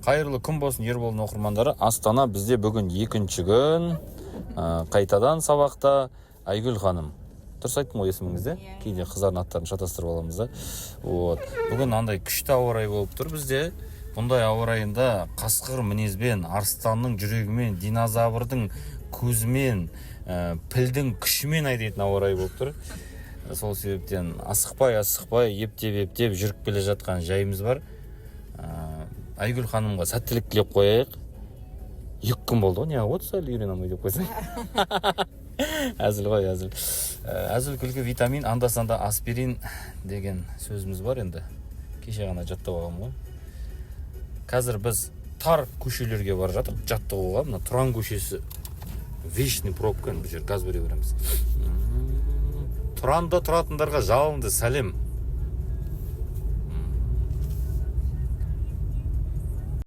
Қайырлы күн болсын, Ерболдың оқырмандары! Астана бізде бүгін екінші күн. Қайтадан сабақта Айгүл ханым. Дұрыс айттым ғой есіміңізді? Иә. Кейде қыздардың аттарын шатастырып аламыз да. Вот бүгін андай күшті ауа райы болып тұр бізде. Бұндай ауа райында қасқыр мінезбен, арыстанның жүрегімен, динозаврдың көзімен, пілдің күшімен айдайтын ауа райы болып тұр. Сол себептен асықпай, асықпай, ептеп ептеп жүріп келе жатқан жайымыз бар. Айгүл ханымға сәттілік тілеп қояйық. 2 күн болды ғой, неғып отырсыз, әлі үйрене алмай деп қойсаң. Әзіл ғой, әзіл. Әзіл күлкі витамин, анда санда аспирин деген сөзіміз бар. Енді кеше ғана жаттап алғанмын ғой. Қазір біз тар көшелерге бара жатырмыз жаттығуға. Мына Тұран көшесі вечный пробка. Енді бұл жер газ бере береміз. Тұранда тұратындарға жалынды сәлем.